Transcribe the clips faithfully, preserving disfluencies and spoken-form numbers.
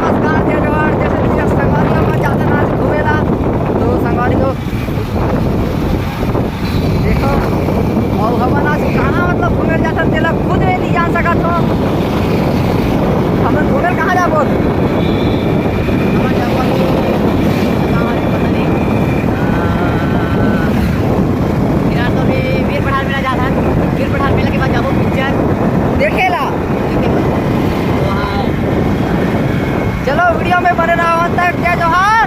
नमस्कार, जय जोहार, जय छत्तीसगढ़। संगवारी हो, हमन जाथन आज घूमे ला। तो संगवारी हो, देखो, अउ हमन आज कहाँ, मतलब, घूमे जाथन, तेला खुद में नहीं जान सकत हो। हमन घूमे कहाँ जाबो? हमन जाबो अभी, कहाँ हरे, पता नहीं। आ, फिलहाल तो अभी वीर पठार मेला जाथन, वीर पठार मेला के बाद जाबो पिक्चर देखे ला। चलो, वीडियो में बने रहो, अंत तक जय जोहार।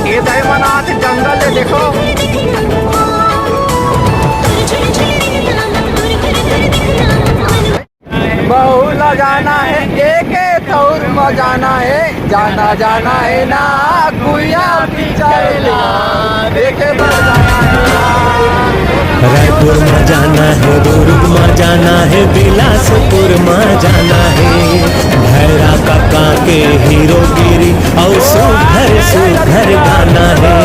ये दाई मन आत हे जंगल ले, देखो। बहू ला जाना हे, एक ठउर म जाना हे, जाना जाना हे ना, कुइया पिचैला, देखे बर जाना हे ना। रायपुर म जाना हे, दुर्ग म जाना हे, बिलासपुर म जाना हे, भैरा कका के हीरोगिरी अउ सुघर सुघर गाना हे।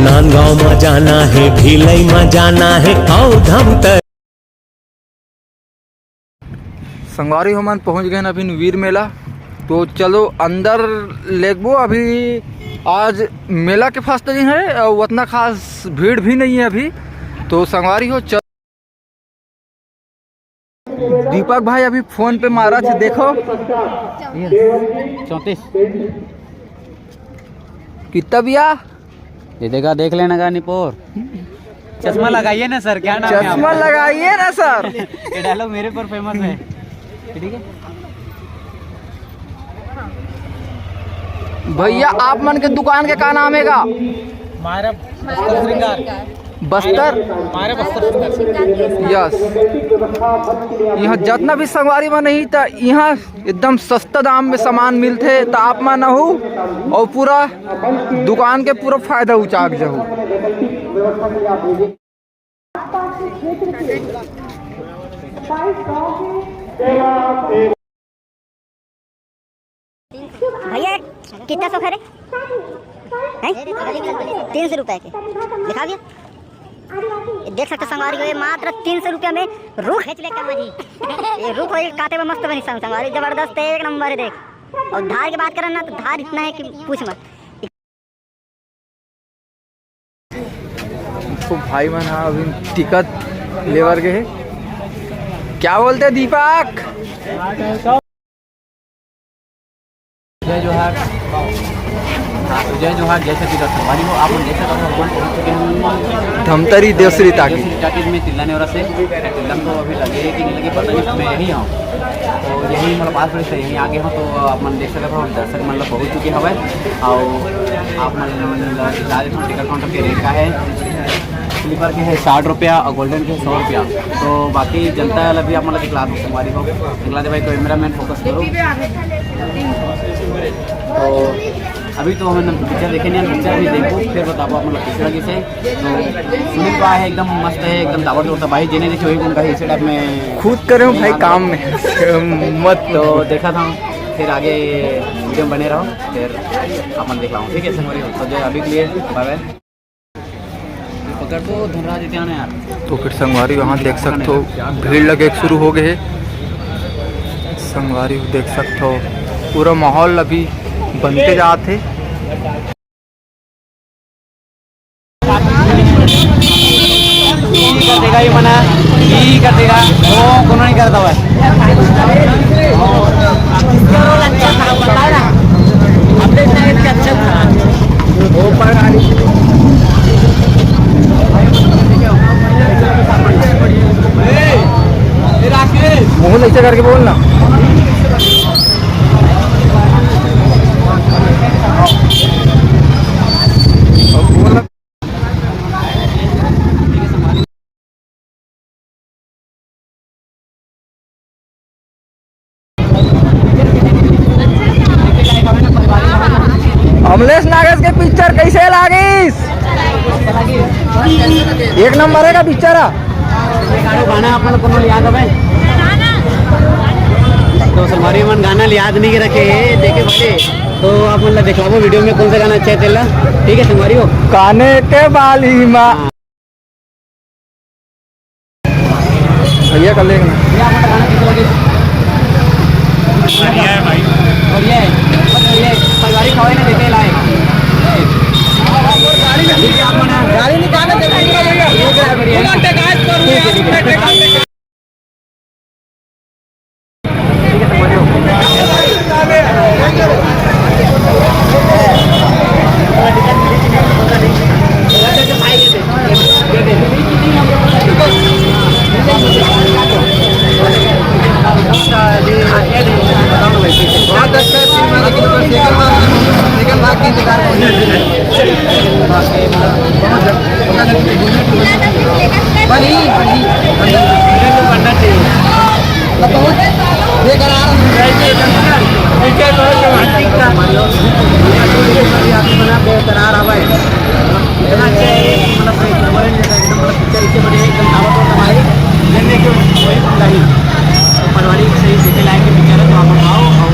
नांदगांव म जाना हे, भिलई म जाना हे, अउ धमतर। संगवारी हो, हमन पहुंच गए अभी वीर मेला। तो चलो अंदर लेगबो। अभी आज मेला के फर्स्ट दिन है और उतना खास भीड़ भी नहीं है अभी। तो संगवारी हो, चल दीपक भाई अभी फोन पे मारा थे, देखो। चौंतीस। कितना भैया? ये देखा, देख लेना का निपोर। चश्मा लगाइए ना सर, क्या नाम है आपका? चश्मा लगाइए ना सर। ये डायलॉग मेरे पर फेमस है। ठीक है। भैया, आप मन के दुकान के का नाम हे गा? मायरा बस्तर श्रृंगार। बस्तर? मायरा बस्तर श्रृंगार। यस। यहाँ जितना भी संगवारी मन ही, त यहाँ एकदम सस्ता दाम में सामान मिलथे, त आप मन आहू और पूरा दुकान के पूरा फायदा उचाक जाहू। भैया, कितना सौ खरे? हैं? तीन सौ रुपए के। दिखा भैया। ये देख सकते हो संगवारी हो, ये मात्र तीन सौ रुपया में रुख खींच ले कमर जी। ये रुख हो, ये काटे में मस्त बनी संग-, संगवारी, जबरदस्त है, एक नंबर है देख। और धार की बात करें ना, तो धार इतना है कि पूछ मत। तो भाई मन हा अभी टिकट लेवर गए हे। क्या बोलते हैं दीपक? जय जोहार। हाँ, तो जय जोहार, जय छत्तीसगढ़ संगवारी हो। आप लोग देख सकते हो, हम पहुंच चुके हैं धमतरी देवश्री टाकीज। देवश्री टाकीज में चिल्लाने वाला से चिल्ला तो अभी लगे कि नहीं लगे, पता नहीं, मैं यहीं हूँ। तो यही मतलब पास बजे से यहीं आगे हूँ, तो आप मन देख सकते हो, दर्शक मतलब पहुँच चुके हवे। और आप मन ला दिखला देथों टिकट काउंटर के रेट का है। स्लीपर के है साठ रुपया और गोल्डन के है सौ रुपया। तो बाकी जनता वाला भी आप मन ला दिखला दो, संगवारी हो, दिखला दे भाई, कैमरा मैन फोकस करो। तो अभी तो हमन पिक्चर देखे नहीं, पिक्चर भी देखो, फिर बताबो आप मन ला पिक्चर कैसे। तो सुनील तो आए है, एकदम मस्त है, एकदम ताबड़तोड़ था भाई, जेने देखे वही कौन का इसी टाइप में खुद करे हो भाई काम में। मत तो देखा था, फिर आगे वीडियो में बने रहो, फिर अपन दिखलाऊँ, ठीक है संगवारी हो? तो जय, अभी के लिए बाय बाय। पकड़ तो धनराज, इतने आना यार। तो फिर संगवारी हो, यहाँ देख सकते हो, भीड़ लगे शुरू हो गए है। संगवारी हो, देख सकते हो, पूरा माहौल अभी बनते जात है। ई कर देगा, ये मना, ई कर देगा, वो कोनो नहीं करता हुआ है। मोहन ऐसे करके बोल ना। अमलेश नागेश के पिक्चर कैसे लागी? एक नंबर हे का पिक्चर? गाना अपन कोनो याद हवे? तो संगवारी मन गाना याद नहीं रखे हे, देखे बड़े। तो आप मतलब दिखलाबो वीडियो में कौन सा गाना अच्छा है तेला। ठीक है संगवारी हो। काने के बाली मा। भैया कर लेगा। बढ़िया है भाई। बढ़िया है। बस ये पारिवारिक हवा ना देखे लाए। गाड़ी निकालने दे। बनी, बनी। तो बहुत बेकरार। बेकरार हवा है। इतना अच्छा है, मतलब, एकदम, मतलब, पिक्चर इतने बड़े, एकदम ताबड़तोड़ कमाई, जन्ने के वही बंदा ही। तो पारिवारिक सही देखे लायक पिक्चर है, तो आप आओ और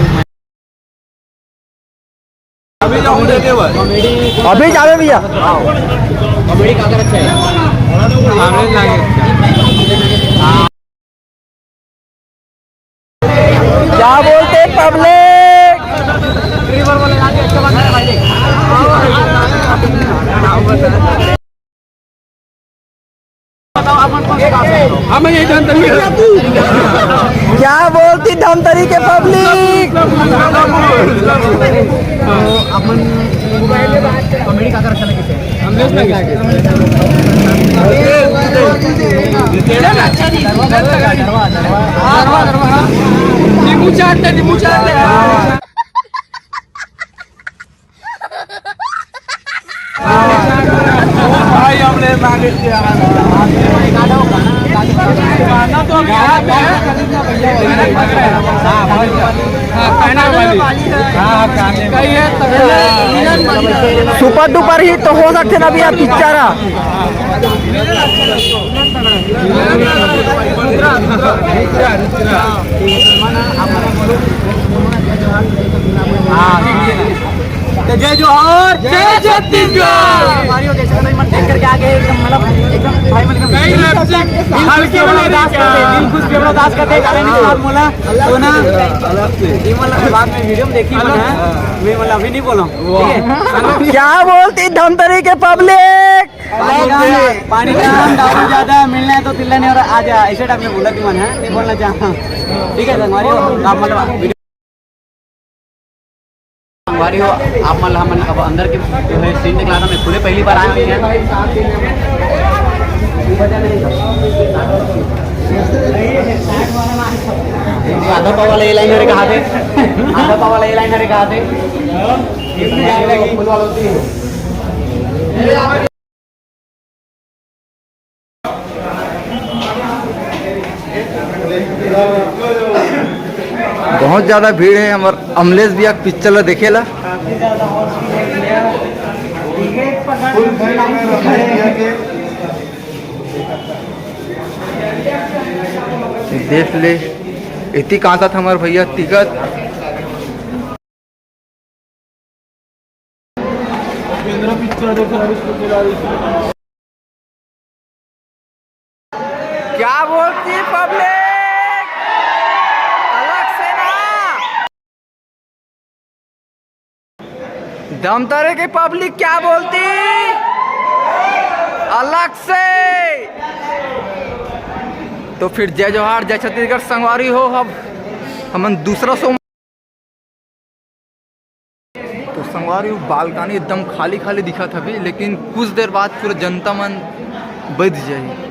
अभी जाऊँ देखे बस। कॉमेडी अभी जावे भैया। कॉमेडी का अगर अच्छा है। कॉमेडी लागे। क्या बोलते पब्लिक? हाँ, मैं यही जानता हूँ। क्या बोलती धमतरी के पब्लिक? अपन कॉमेडी का कर चले किसे? नींबू चाट ले, नींबू चाट ले। भाई, हमने मांगे थे यार। गाना तो अभी याद है। हाँ, गाना वाली। हाँ, गाने वाली। सुपर डुपर हिट तो हो सकथे ना भैया पिक्चर। हाँ। तो जय जोहार, जय छत्तीसगढ़। भाई, वो कैसे भाई, मन देख करके आ गए, एकदम, मतलब, एकदम भाई, मन एकदम कई दिल खुश, हल्के दिल खुश में उदास कर दे, दिल खुश में उदास कर दे, जाने नहीं साथ बोला, तो ना, ये मतलब, बाद में वीडियो में देखी, मैं, मैं मतलब, अभी नहीं बोला हूँ, ठीक है? क्या बोलती धमतरी के पब्लिक? पानी कम, पानी कम, दारू ज्यादा, मिलना है तो तिल्ला नहीं हो रहा, आजा, ऐसे टाइप में बोला कि मन है, नहीं बोलना चाहता हूँ, ठीक है? संगवारी हो, आप मतलब, संगवारी हो, आप मन ला हमन अब अंदर के जो है सीन दिखलाना, मैं खुदे पहली बार आया हूँ यहाँ। आधा पाव वाला ये लाइन रे कहा थे, आधा पाव वाला ये लाइन रे कहा थे। फुल वाला होती है। बहुत ज्यादा भीड़ है हमर अमलेश भैया पिक्चर ला देखे ला। देख ले, इतनी कांता था हमारे भैया तिगत। क्या बोलती पब्लिक? अलग से ना। धमतरी के पब्लिक क्या बोलती? अलग से। तो फिर जय जोहार, जय छत्तीसगढ़ संगवारी हो। अब हमन दूसरा शो तो संगवारी हो, बालकनी एकदम खाली खाली दिखत हवे, लेकिन कुछ देर बाद पूरा जनता मन बज जाही।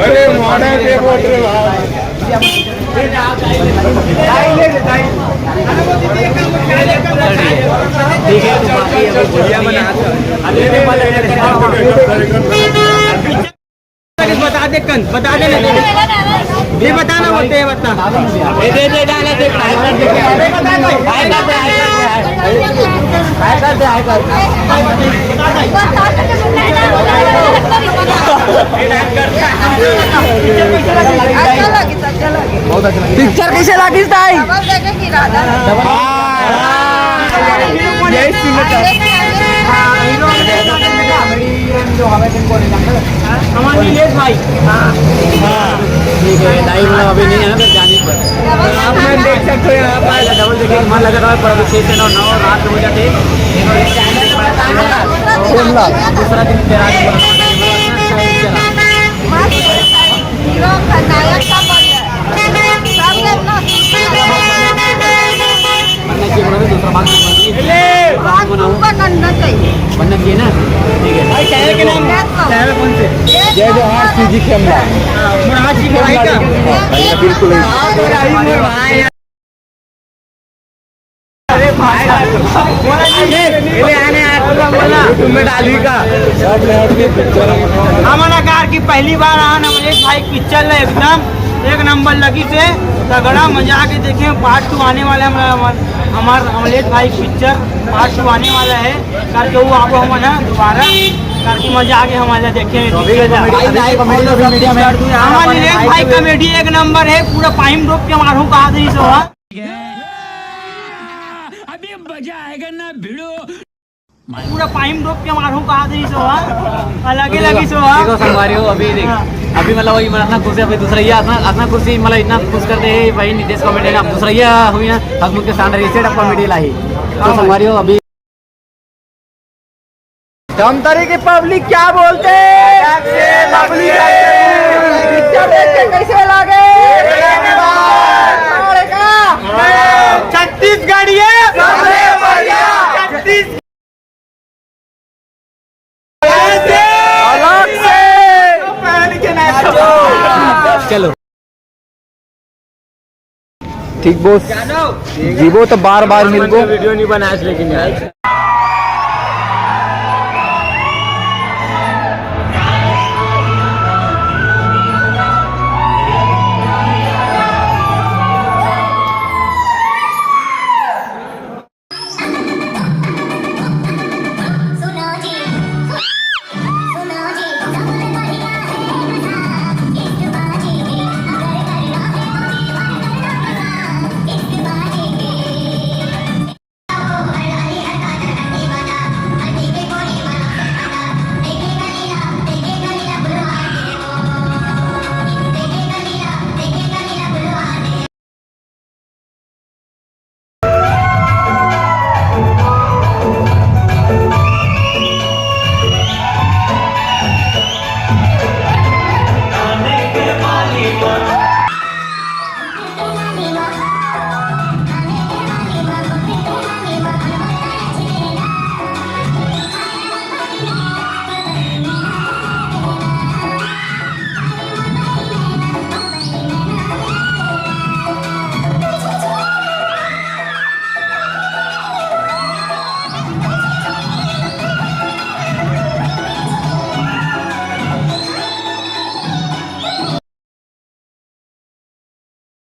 अरे मॉडल बता दे कन, बता दे ना। ये बताना बोलते हैं, बता। ये दे दे, डाला दे। पिक्चर कैसे लागिस ताई? हमारे नीलेश भाई। ठीक है, टाइम अभी नहीं है ना, तो जाने पर। आप लोग देख सकते हो यहाँ पर डबल देखने का मन लगा था, पर अभी छः से नौ, नौ रात हो जाते। दूसरा दिन तेरा हीरो खलनायक का बन है। सब लोग ना बनना चाहिए, बोला था, दूसरा भाग बनना चाहिए। ले। भाग बनाओ। Two बनना चाहिए। बनना चाहिए ना? ठीक है। भाई, चैनल के नाम, चैनल कौन से? जय जोहार, सीजी खेमला। हाँ, मुराद जी के भाई का। हाँ, भैया, बिल्कुल। हाँ, तो भाई, भाई। अरे भाई, बोला जी, ले, ले आने यार, बोला, बोला। YouTube में डाली का। हमन कार की पहली बार आन अमलेश भाई पिक्चर ला एकदम एक नंबर लगी से तगड़ा मजा आके देखे। Part two आने वाला है हमारा, हमार अमलेश भाई पिक्चर part two आने वाला है, करके वो आपको हम ना दोबारा करके मजा आके हमारे देखे। तो अभी comedy, अभी comedy तो अभी मीडिया में हमारे नीलेश भाई comedy एक नंबर है, पूरा पाइम डोब के मारू कहा दे सो। अभी मजा आएगा ना भिड़ो। पूरा पाइम डोब के मारू कहा दे सो, अलग ही लगी सो। देखो संगवारी हो, अभी देख, हाँ। अभी मतलब वही मतलब इतना खुश है, अभी दूसरा ये इतना, इतना खुशी मतलब इतना खुश करते हैं भाई नितेश कॉमेडी ना, दूसरा ये हुई ना, हम उनके साथ रही सेट अप कॉमेडी लाई। तो संगवारी हो, अभी धमतरी की पब्लिक क्या बोलते हैं? पब्लिक पिक्चर देख के कैसे लगे? छत्तीसगढ़िया सबसे बढ़िया। छत्तीस अलग से। चलो। ठीक बोस, जीवो तो बार बार मिलबो। वीडियो नहीं बनाया लेकिन यार।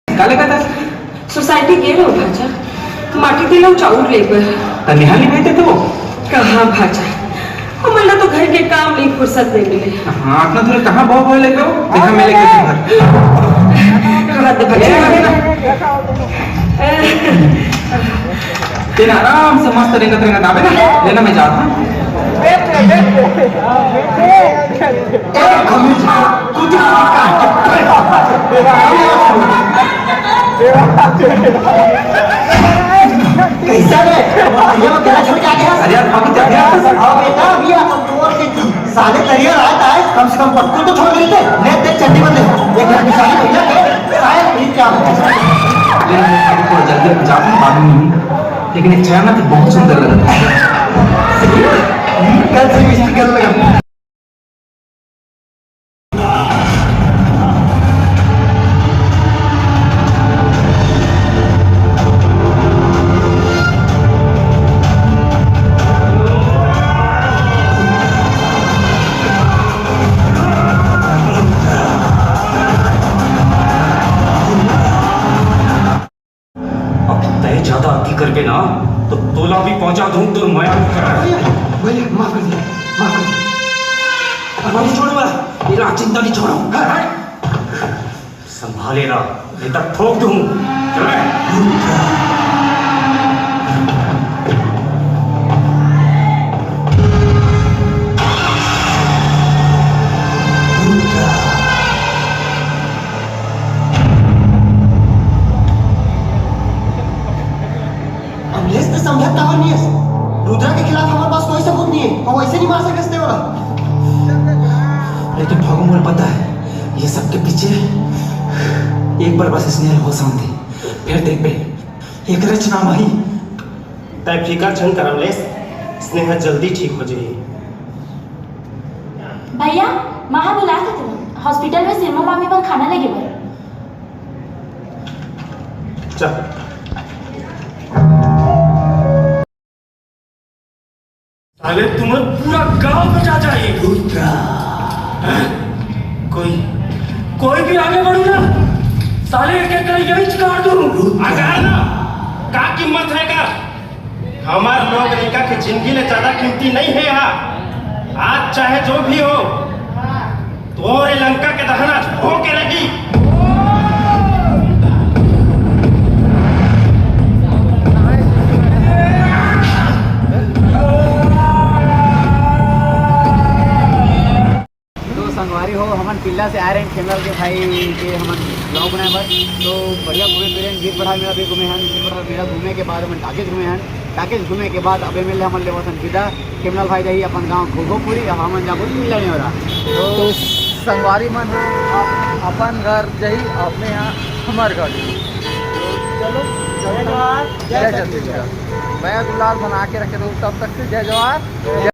काले का था? सोसाइटी गे रहो भांचा, माटी तेल अउ चाउर ले बर। त नेहा ले गए थे तो? कहाँ भांचा, हमन ला तो घर के काम ले फुर्सत नहीं मिले। हाँ, अतना दूर कहाँ बहु बहु ले गए? देखा मैं ले गए घर। रहत दे भांचा। तेन आराम से मस्त रेंगत रेंगत आबे ना, लेना मैं जात हूँ। कैसा रे? ये तेरा छोड़ के आ गया? अरे यार, अभी तक नहीं आता सर। हाँ बेटा, अभी आता, जोर से जी। साले तरिया रात आए, कम से कम पत्तू तो छोड़ देते। ले, देख चड्डी बदले। एक बार निशानी भैया के, शायद भी क्या हो। ले, ले, अभी थोड़ा जल्दी, अभी जाता हूँ, बाद में मिलूंगा। लेकिन एक चैन ना तो बहुत सुंदर लग रहा है। कल से भी इसकी गल लगा। हाँ, तो तोला भी पहुंचा दूं तोर मया करा। भैया, भैया, माफ कर दे, माफ कर दे। अब नहीं छोड़ूंगा, मेरा चिंता नहीं छोड़ो। संभाले रहा, नहीं तो ठोक दूं। चल। अमलेश, ते समझत काबर नहीं हस? रुद्रा के खिलाफ हमारे पास कोई सबूत नहीं है, और वैसे नहीं मार सकते तें ओला। लेकिन भागू, मोला पता है, ये सब के पीछे एक बार बस स्नेहा ल होश आन दे, फिर देखबे, एकरेच नाम आही। तै फिकर झन कर अमलेश, स्नेहा जल्दी ठीक हो जाही। भैया, माँ ह बुलात हे तुमन hospital में सिरमा मामी बर खाना लेगे बर। चल। साले, तुम्हर पूरा गांव बचा जाही। रुद्रा। कोई, कोई भी आगे बढ़ू ना, साले एक एक कर यहीं काट दूं। रुद्रा। अगर ना, का कीमत है का? हमार लोग लइका के जिंदगी ले ज्यादा कीमती नहीं है। आज चाहे जो भी हो, तोरे लंका के दहन आज होके रही। तो संगवारी हो, हमन पिल्ला से आए रहेन खेमलाल के भाई के हमन vlog बनाए बर। तो बढ़िया घूमे फिरे, गिर पड़हा मेला भी घूमे हन। गिर पड़हा मेला घूमे के बाद हमन टाकेज घूमे हन। टाकेज घूमे के बाद अब एमएलए हमन लेवत हन विदा। खेमलाल भाई जाही अपन गांव घोघोपुरी, अउ हमन जाबो पिल्ला नेवरा। तो तो संगवारी मन ह अप-, अपन घर जाही, अपने यहाँ हमर घर जाही। तो चलो, जय जोहार, जय जय छत्तीसगढ़। छत्तीसगढ़। मया दुलार बना के रखे रहो तब तक से। जय जोहार।